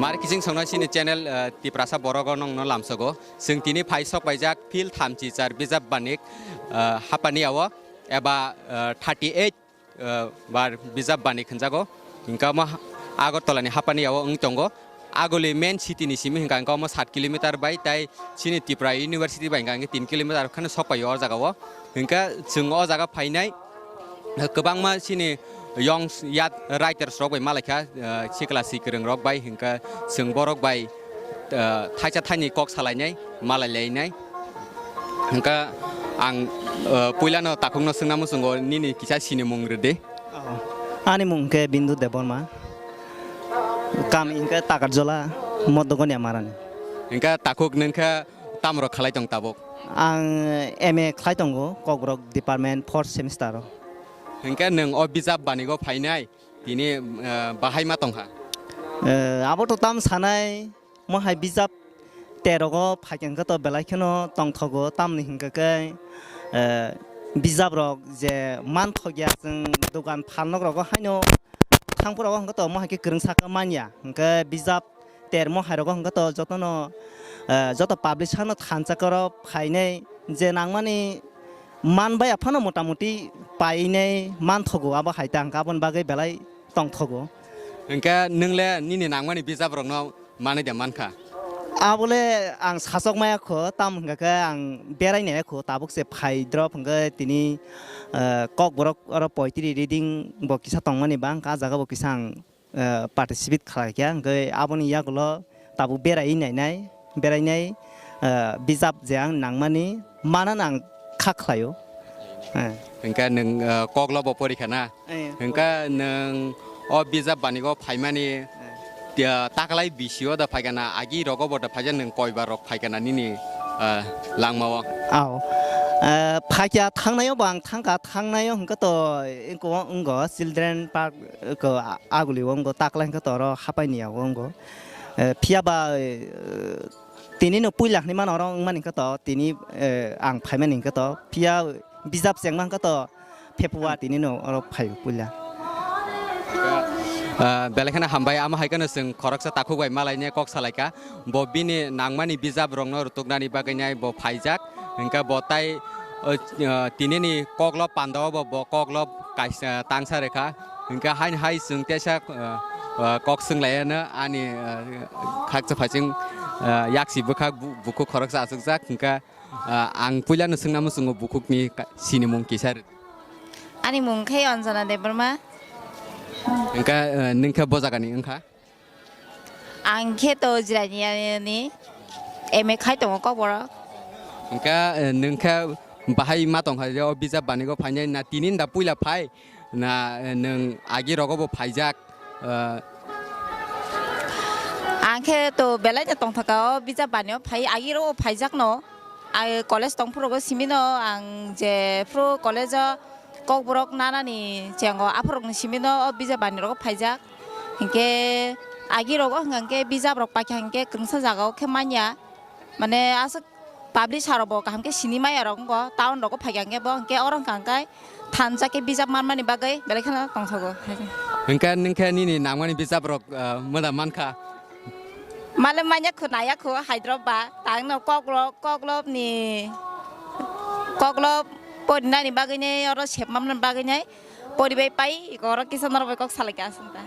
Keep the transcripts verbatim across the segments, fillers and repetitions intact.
Mari kising songno sini channel, eh, Tiprasa Borok o nongno lamsogo. Sing tini phai sok paijak phil thamchi char bijap banik, eh, hapani yawo eba, eh, thirty eight, eh, bar bijap banik hinjago. Hinka mo Agartala ni hapani yawo wng tongo. Aguli main city ni simi hinka hinka mo sat kilometer bai tai sini Tripura University bai hinka hinka tin kilometer kheno sok paio o jaga o. Hinka chwng o jaga phainai kwbangma chini young yat writers rok bai malaikha, eh, sikla sikwrwng rok bai hinka chwng borok bai, eh, thaisa thaini kok salainai malai lainai. Hinka ang, eh, puilano takhukno swngna muchungo nini kisa sinimung rwdi. Oh. Ani mung khe Bindu Debbarma. Kami hingkhe Takarjola, Modogoni Amarani. Hinka takhuk nungkha tamrok khalai tong tabuk? Ang M A khlai tongo, Kokborok department fourth semester o. Hingke nwng o bijap banigo phainai, tini, eh, bahai ma tongkha? Eh, abo to tam sanai, mo hai bijap terogo phaikhe hwnkhe to belai kheno tongthogo, tamni hwnkhe khe, eh, bijap rok je manthokya chwng dogan phalnok rogo haino thangphuru rogo hwnkhe to mo hai khe kwrwngsa khe manya, hwnkhe bijap termo hai rogo hwnkhe to jotono, eh, joto publisher no thansa khe oro phainai je nangmani man baiya phano motamuti painai manthogo, abo hai ta hwnkhe aboni bagwi belai tongthogo. Hwnkhe nwng le nini nangmani bijap rokno manwi da mankha? Abole ang sachok maya kho, tamo hwnkha khe ang berai nai kho, tabuk se phai drop hwnkhe tini, eh, Kokborok oro poetry reading bo kisa tongmani ba, hwnkhe ah jaga bo kisa ang, eh, participate khlai kha, hwnkhe aboni yagulo tabuk berai nai nai, berai nai, eh, bijap je ang nangmani, Manan ang kha khlaio. Eh. Hingkhe nwng, eh, koklo bo porikha na? Eh. Hingkhe nwng o bijap banigo phaimani, eh, tia-, taklai bisio da phaikha na, agi rogo bo da phaikha, nwng koibar rok phaikha na nini, eh, langmao? Ao. Eh, phaikha thangnaio bo ang thangkha, thangnaio hingkhe to wngko, wngko Children Park, wngko a-, agulio wngko taklai hingkhe to oro hapai niya wngko. Eh, phiya ba, eh, Tini no puila hinwi mano oro wngmani hwnkhe to tini, eh, ang phaimani hwnkhe to phiya bijap chengma hwnkhe to February tini no oro phai puila. Ah, belai kheno hambai, amo hai kheno chwng khoroksa takhuk bai malaine kok salaikha. Bo bini nangmani bijap rokno rutuknani bagwi nai bo phaijak. Hwnkhe bo tai, oh, ah, tini ni koklo panda o bo, bo koklo kaisa tangsa rekha. Hingke haini hai chwng teisa, ah, ah, kok swng lai ano ani, ah, khakcha phaichwng, ah, yaksi bwkhak bu-, bukhuk khoroksa achukjak, hingke, ah, ang puilano swngna muchungo bukhukni ka-, sinimung kisa rw. Ani mung khe Anjana Debbarma. Hingke, ah, nwng khe bo jagani wngkha? Ang khe to Jirania ni M A khai tongo Kokborok. Hingke, eh, nwng khe bahai ma tongkha je o bijap banigo phainai na tini da puila phai na, eh, nwng agi rogo bo phaijak, eh. Ang khe to belai no tongthaka o bijap banio phai agi rogo phaijak no. Ai college tongphuru simi no ang je phuru college o Kokborok nanani chengo aphuru simi no o bijap bani rogo phaijak. Hinkhe agi rogo hwnkha hinkhe bijap rok paikha hinkhe kwrwngsa jaga o khe manya. Mane aswk publisher rok bo kaham khe sini maya rok wngkha, town rogo phaikha hinkhe bo hinkhe oro hwnkha hinkhe thansa khe bijap manmani bagwi belai kheno tongthogo. Hinkhe nwng khe nini nangmani bijap rok, ah, moda mankha? Male manya khu naya khu Hyderabad, tangno Koklo-, Koklop ni, Koklop porinani bagwi ne oro sepmamna bagwi ne. Poribai pai, iko oro kisa norok bai kok salai ka aswk ta.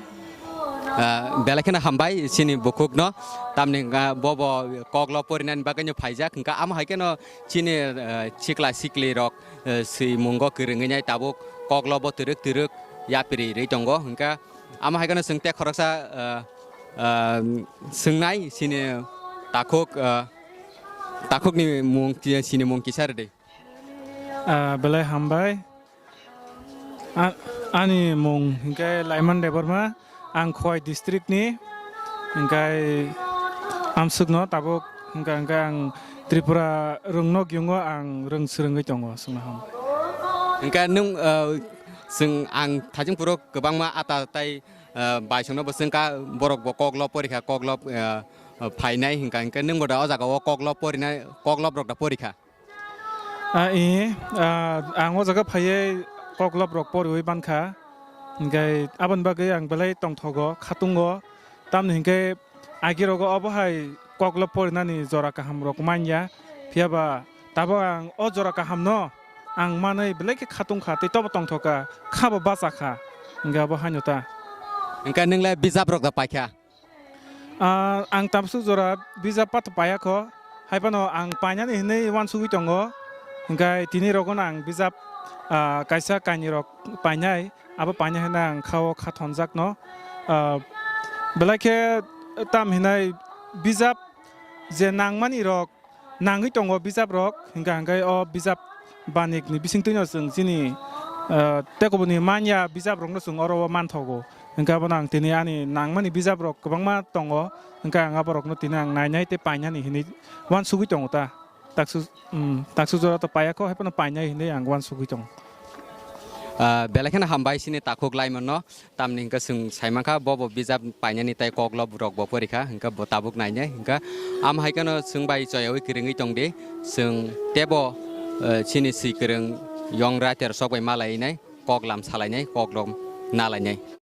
Ah, belai kheno hambai, chini bukhukno. Tamni hwnkha bobo koklo porinani bagwino phaijak. Hwnkha amo hai kheno chini, ah, sikla sikli rok, ah, swimungo kwrwngwi nai tabuk koklo bo twrwk twrwk yapri rwi tongo. Hwnkha amo hai kheno chwng tei khoroksa, ah, ah, swngnai chini takhuk, ah, takhukni mung, chini mung kisa rwdi. Ah, belai hambai. A-, ani mung hinkhe Laiman Debbarma, ang Khowai district ni, hinkhe amsukno tabuk hinkhe, hinkhe ang Tripura rwngno giyongo ang rwng swrwngwi tongo, swngna ham. Hinkhe nwng, ah, chwng ang thajing phuru kwbangma ata tai, ah, baisongno bo swngkha, borok bo koklo porikha, koklo, ah, phainai hinkha, hinkhe nwng bo da o jaga o koklo porinai, koklo borok da porikha? Ah, i, ah, ang o jaga phaiwi koklob rok poriwi mankha, hinkhe aboni bagwi ang belai tongthogo, khatungo, tamni hinkhe Agi rogo obo hai koklo porinani jora kaham rok manya, phiya ba tabok ang o jora kaham no ang manwi belai khe khatung kha tei tobo tongthok kha, kha bo bacha kha, hingke abo haino ta. Hingke nwng lai bijap rok da paikha? Ah, ang tamsuk jora bijap pato paiya kho, hai phano ang painani hinwi uansugwi tongo, hingke tini rogo no ang bijap, ah, kaisa kainwi rok painai. Abo paina hinwi ang kha-o kha thonjakno, ah, belai khe tam hinai bijap je nangmani rok nangwi tongo bijap rok, hingka hingkai o bijap banik ni bisingtwi no chwng chini, ah, tei kubuni manya bijap rok no chwng oro o manthogo, hingka abono ang tini ani nangmani bijap rok kwbangma tongo, hingka ang aborok no tini ang nainai tei painani hinwi uansugwi tongo ta. Taksu, um, taksu jora to paiya kho, hai phano painai hinwi ang uansugwi tongo. Ah, belai kheno hambai chini takhuk laimanno, tamni hwnkhe chwng sai mankha, bo bo bijap painani tei koklo borok bo porikha, hwnkhe bo tabuk nainai, hwnkhe am hai kheno chwng bai choyaui kwrwngwi tongdi, chwng teibo, eh, chini swi kwrwng yong writer sok bai malainai, koklam salainai, koklom nalainai.